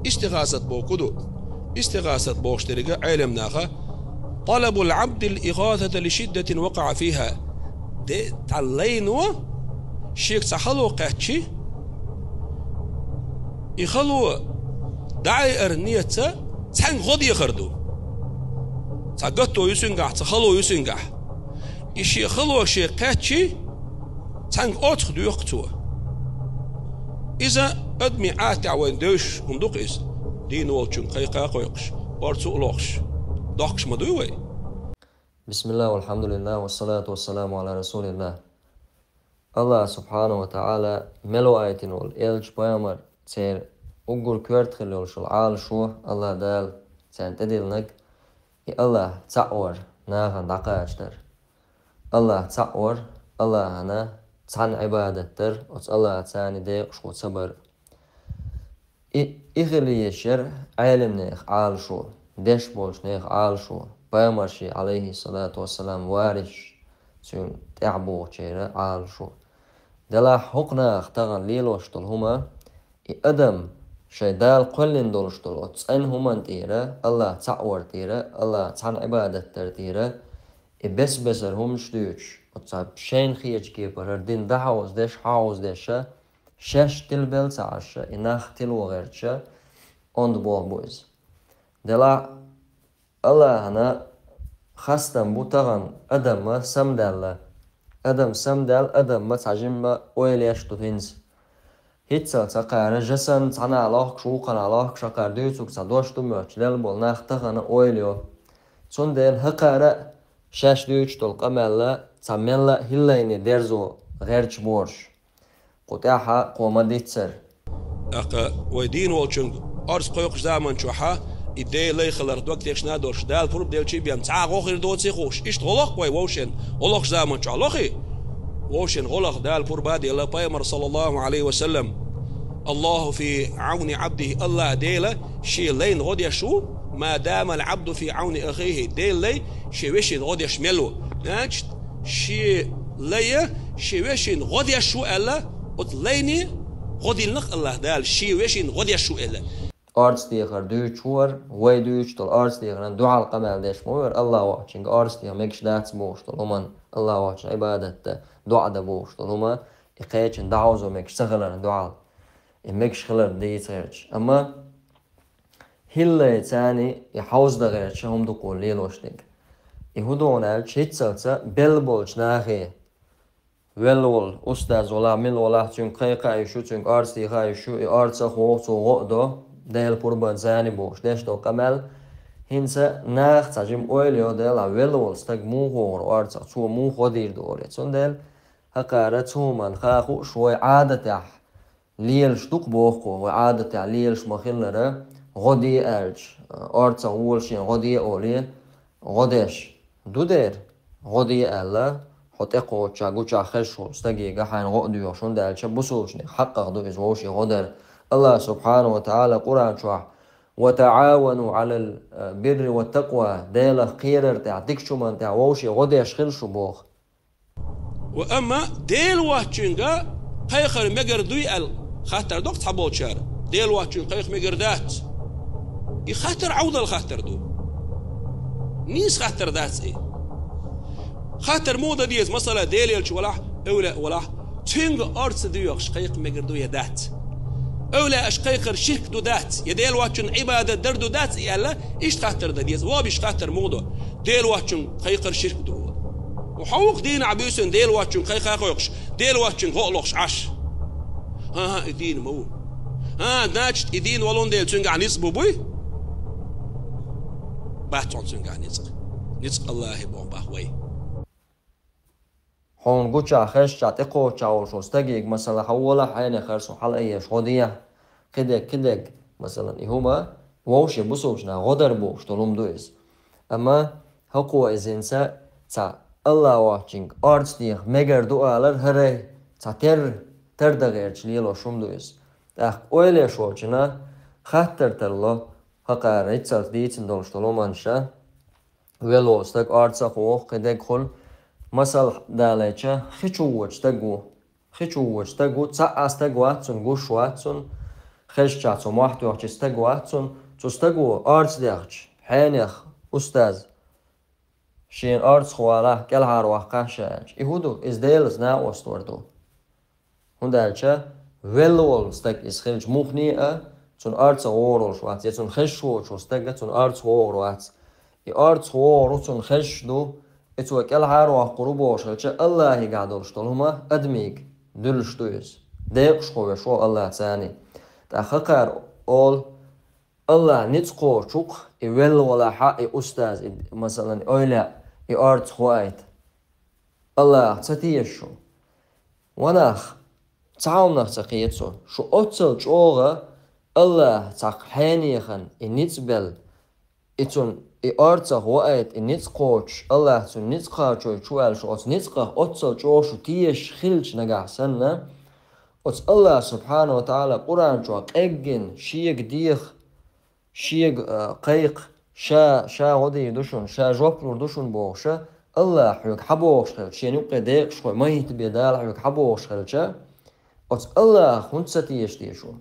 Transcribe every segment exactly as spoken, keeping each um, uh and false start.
Истигъасат боху ду. Истигъасат бохуш деррига Ӏелам наха: «Талабул Ӏабдил игъасата ли шиддатин вакъаӀа фиха». Де, цхьа лайно шега цхьа хало кхаьччи, и хало дӀаайар нийятца цхьаьнга гӀо дехар ду. Цхьа гатто ю цуьнгахь, цхьа хало ю цуьнгахь. И шен хало шега кхаьччи, цхьаьнга оцах доьху цо. Иза адамийн Ӏадатехь вайн девзаш хӀума ду-кх иза. Дийна волчуьнга кхайкха а кхойкхуш, орцу а лохуш, дохкуш ма дуй вай? Бисмиллах, валхьамдулиллах, вассалату вассаламу Ӏала расулиллах. АллахӀ субхьанаху ва тагӀала мел ваийтина волу элча, пайхамар, церан уггар коьрта хилла йолуш йолу Ӏалашо, АллахӀ Дала царна тӀедиллинарг, и АллахӀ цхьаъ вар нахана дӀакхачадар. АллахӀ цхьаъ вар, АллахӀана цхьаьна Ӏибадат дар, оцу АллахӀаца царна декъашхо ца бар. И, и хила езаш яра Ӏелам нехан Ӏалашо, деш болчу нехан Ӏалашо, пайхамаршийн, Ӏалайхиссалату вассалам, варисаш, цуьнан тӀаьхьа бухучеран Ӏалашо. Делахь хӀокху наха тахана лелош долу хӀума, и адам шайн Дала кхоьллина долуш долу оцу цӀена хӀуманна тӀера, АллахӀ цхьаъ вар тӀера, АллахӀ цхьаьна Ӏибадат дар тӀера, и бес-бесара хӀуманаш дуьйцуш, оцу цхьа шайна хетачу кепара хӀара дин дӀахьовзадеш, хьахьовзадеш, шаьш тилабелла ца Ӏаш, и нах тило гӀерташ, онда болх бу иза. Делахь АллахӀана хастам бу тахана адаман самадаьлла. Адам самадаьлла, адаман цхьа жимма ойла еш ду хӀинца. ХӀинццалц хӀокхара жа санна цхьанхьа лохкуш, вукхунхьа лохкуш, хӀокхара дуьйцург цхьа дош ду моьттуш лелла болу нах тахана ойла йо. Цундела хӀокхара а шаьш дуьйцуш долу къамел цхьа мелла а хӀиллане дерзо гӀерташ борш. Кху тӀаьхьа кхо ма-диццара. ТӀаккха вай дийна волчуьнга орца кхойкхучу заман чохь а и Делан лай хиларх дог тешна а долуш, Дала пурба делчий бен цхьа а гӀо хир доций хууш, иштта гӀо лоху вай вовшийн, гӀо лохучу заман чохь лохий? Вовшийн гӀо лаха Дала пурба а делла пайхамар, саллаллаху Ӏалайхи ва саллам: «Аллаху фи Ӏавни Ӏабдихи», АллахӀ Дела шен лайна гӀо деш ву, «ма дамал Ӏабду фи Ӏавни ахихи», Делан лай шен вешина гӀо деш мел ву. Значит, шен лай шен вешина гӀо деш ву аьлла, оцу лайне гӀо диллина-кх АллахӀ Дала, шен вешина гӀо деш ву аьлла. Орца дехар дуьйцуш вара, вай дуьйцуш долу орца дехаран дуьхьал къамел деш ма вара, АллахӀ воцчуьнга орца деха мегаш дац бохуш долу хӀуманна, АллахӀ воцчунна Ӏибадат дан, доӀа дан бохуш долу хӀума, и кхечанна дӀахьовзо мегаш ца хиларна дуьхьал, и мегаш хилар дийца гӀерташ. Амма хӀиллане царна и хьовзадан гӀерташ хӀума ду-кх лелош дерг. И хӀун ду аьлча, хӀинццалц белла болчу нахе, велла волу устаз валахь, мила валахь, цуьнга кхайкха а йиш ю, цуьнга орца деха а йиш ю, и орца а хоху, цо гӀо а до, Делан пурбанца а бохуш деш долу къамел. ХӀинца наха цхьа жимма ойла йо, делахь велла волу стаг муха вогӀур орцах, цо муха гӀо дийр ду олий. Цундела хӀокхара цу хӀуманна хан хууш вай Ӏадатехь лелаш ду-кх боху-кх, вай Ӏадатехь лелаш ма-хиллара, гӀо де аьлча, орцах волу шен гӀо де олий, гӀо деш ду дера, гӀо де аьлла, хьо тӀекхоччохь, гучахь хезаш волу стаге хьайна гӀо а доьхуш, хӀунда аьлча бусулбанийн хьакъах ду иза вовшийн гӀо дар. АллахӀ субхьанаху ва тагӀала Къуръан чохь: «Ва тагӀавану Ӏалал бирри ва такъва», Делах кхерар тӀехь, дикачу хӀуманна тӀехь вовшийн гӀо деш хила шу боху. Ва амма Дела воцчуьнга кхайкхар мегар дуй аьлла хаттар до-кх цхьаболчара. Дела воцчуьнга кхайкха мегар дац. И хаттар Ӏовдал хаттар ду. Нийса хаттар дац и. Хаттар муха дан деза, масала, Дела элча валахь, эвлаъ валахь, цуьнга орца доьхуш кхайкха мегар ду я дац? Эвлаъаш кхайкхар ширк ду дац, я Дела воцчунна Ӏибадат дар ду дац и аьлла, иштта хаттар дан деза. Вабиш хаттар муха до? Дела воцчунга кхайкхар ширк ду. Хьо ву-кх дийнахь буьйсанна Дела воцчунга кхайкха а кхойкхуш, Дела воцчунга гӀо а лохуш Ӏаш? ХӀан-хӀа, и дийна ма ву. ХӀан, значит, и дийна волун дела цуьнгахь ницкъ бу буй? Бац хьуна цуьнгахь ницкъ. Ницкъ АллахӀе боху бах вай. Хьуна гучахь хезча, тӀекхоччахь волуш волу стаге, масала, хьо валахь, хьенех хӀара со хьала а еш гӀо дехьа, кхидерг, кхидерг, масала, и хӀума вовшийн бусулбанийн гӀо дар бохуш долу хӀума ду иза. Амма хӀокхо иза хӀинца цхьа АллахӀ воцчуьнга орца деха мегар ду алар хӀара цхьа тер, тер дан гӀерташ лелош хӀума ду иза. ТӀаккха ойла еш волчунна хаттар тарло, хӀокхара хӀинццалц дийцина долуш долу хӀуманаш, велла волу стаг орцах воху, кхидерг хуьлу, масала далийча, хи чу воьдуш стаг ву. Хи чу воьдуш стаг ву, цхьа а стаг вац цунна, гуш вац цунна. хезча цо мохь тоьхча стаг вац цунна, цу стаго орца дехча, хьенех, устаз, шена орцах валахь, кӀелхьарваккхахь ша аьлча. И хӀун ду? Иза Делаца накъост вар ду. ХӀунда аьлча велла волу стаг иза хилча муххале а, цунна орцах вогӀур волуш вац, я цунна хезаш воцу стага цунна орцах вогӀур вац. И орцах вогӀур ву, цунна хезаш ду, и цо кӀелхьарвоккхур ву бохуш хилча, Аллахьигахь долуш долу хӀума адамига дуьллуш ду иза. Декъашхо веш ву Аллахь царний. ТӀаккха хӀокхара олу, Аллахь ницкъ кхочу-кх и велла валахь а, и устаз, и, масалан, и эвлаяъ, и орцах ваийта. Аллахьах ца теша шу. Ва нах, цхьа хӀуманах ца кхета со, шу оццал чӀогӀа Аллахь цхьа хьенехан и ницкъ белла, и цунна и орцах ваийта, и ницкъ кхочуш, Аллахь цунна ницкъ кхачой чу аьлла шу оцу ницкъах оццал чӀогӀа шу тешаш хилча нагахь санна, оцу Аллахь субхьана ва таӀала Къуръан чохь къеггина шега деха, шега, а, кхайкха, ша, ша гӀо дийр ду шуна, ша жоп лур ду шуна бохуша, Аллахь хьоьга хьан бохуш хилча, шена юккъе декъашхой ма хӀитта бен Дала хьоьга хьан бохуш хилча, оцу Аллахьах хӀунда ца теша теша ву?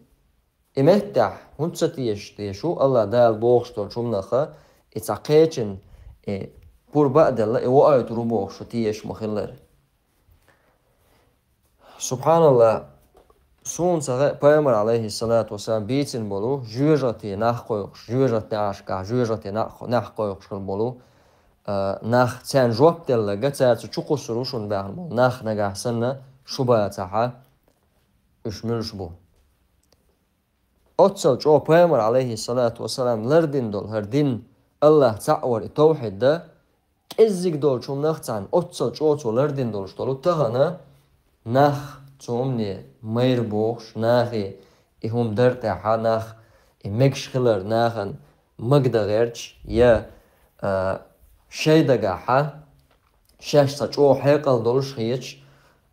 И меттехь хӀунда ца теша теша ву Аллахь Дала бохуш долчу хӀуманаха, и цхьа кхечина, и пурба а делла, и воуьйтур ву бохуш шу теша ма-хиллара? Субханалла, суна ца хаьа, пайхамар, алейхиссалату вассалам, бийцина болу, жоьжахате нах кхойкхуш, жоьжахате Ӏашкахь, жоьжахате нах, нах кхойкхуш хила болу, а, нах, царна жоп делларг, цара цу чу кхуссур ву шуна баьхна болу нах нагахь санна, шу бацахьа, уьш муьлш бу? Оццал чӀогӀа пайхамар, алейхиссалату вассалам, лардина долу хӀара дин, Аллахь цхьаъ вар и тавхьид да, кӀеззиг долчу хӀуманах цхьаьна оццал чӀогӀа цо лардина долуш долу тахана нах цу хӀумане майра бохуш, нахе и хӀума дар тӀехьа нах и мегаш хилар нахана магадагӀерча, я, а, шайн дагахьа, шаьш цхьа чӀогӀа хьекъал долуш хеташ,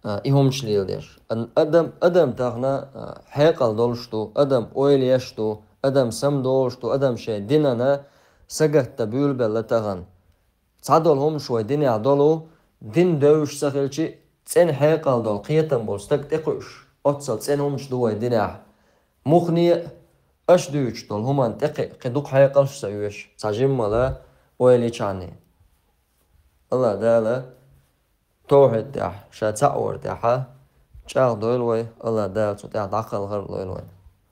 а, и хӀуманаш леладеш. Ан-, адам, адам тахана, а, хьекъал долуш ду, адам ойла еш ду, адам самадолуш ду, адам шайн динана сагатдан буьйлабелла тахана. Цхьадолу хӀуманаш вай динехь долу, дин девзаш ца хилчи, цӀена хьекъал долу, кхетам болу стаг тӀекхуьуш, оццал цӀена хӀуманаш ду вай динехь. Муххале а, аша дуьйцуш долу хӀуманна тӀекхиа кхин дукха хьекъалш а ца оьшу, цхьа жиммала ойла йичхьана. Аллахь Дала тавхьид тӀехь ша цхьаъ вар тӀехьа чӀагӀдойла вай, Аллахь Дала цу тӀехь дӀакхалхар а лойла вайна.